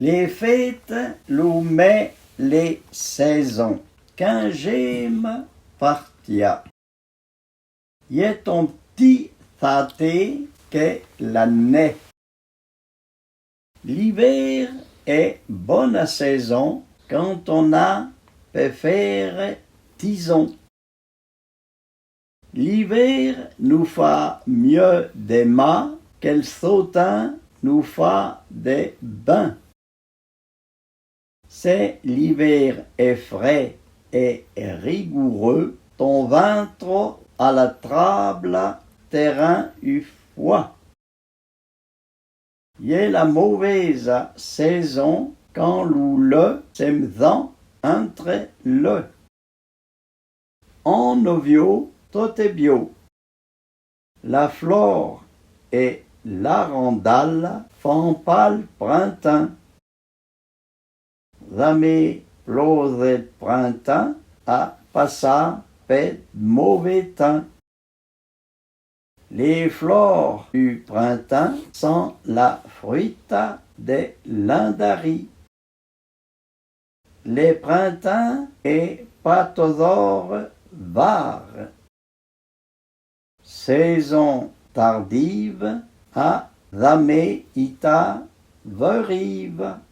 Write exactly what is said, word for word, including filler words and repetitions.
Lé féte, lou mê, lé sêzon. Quinzième partia. Y è ton pti tâté que la nê. L'ivêr è bona sêzon quand on a pe fére tizon. L'ivêr nou fâ myeu de mâ que l'sôtin nou fâ de bin. Se l'ivêr è frê è rigoureu, ton vintro a la trabla te rin u foi. Y è la môvéza sêzon quand lou leu se mzan entre leu. En novio, tot è bio. La flor è l'arandala fan pâ l'printin. Zamé plôze printin a passâ pe môvé tin. Lé flor u printin son la fruita de l'indari. Le printin è pa tozor vâr. Sêzon tardive a zamé itâ veurive.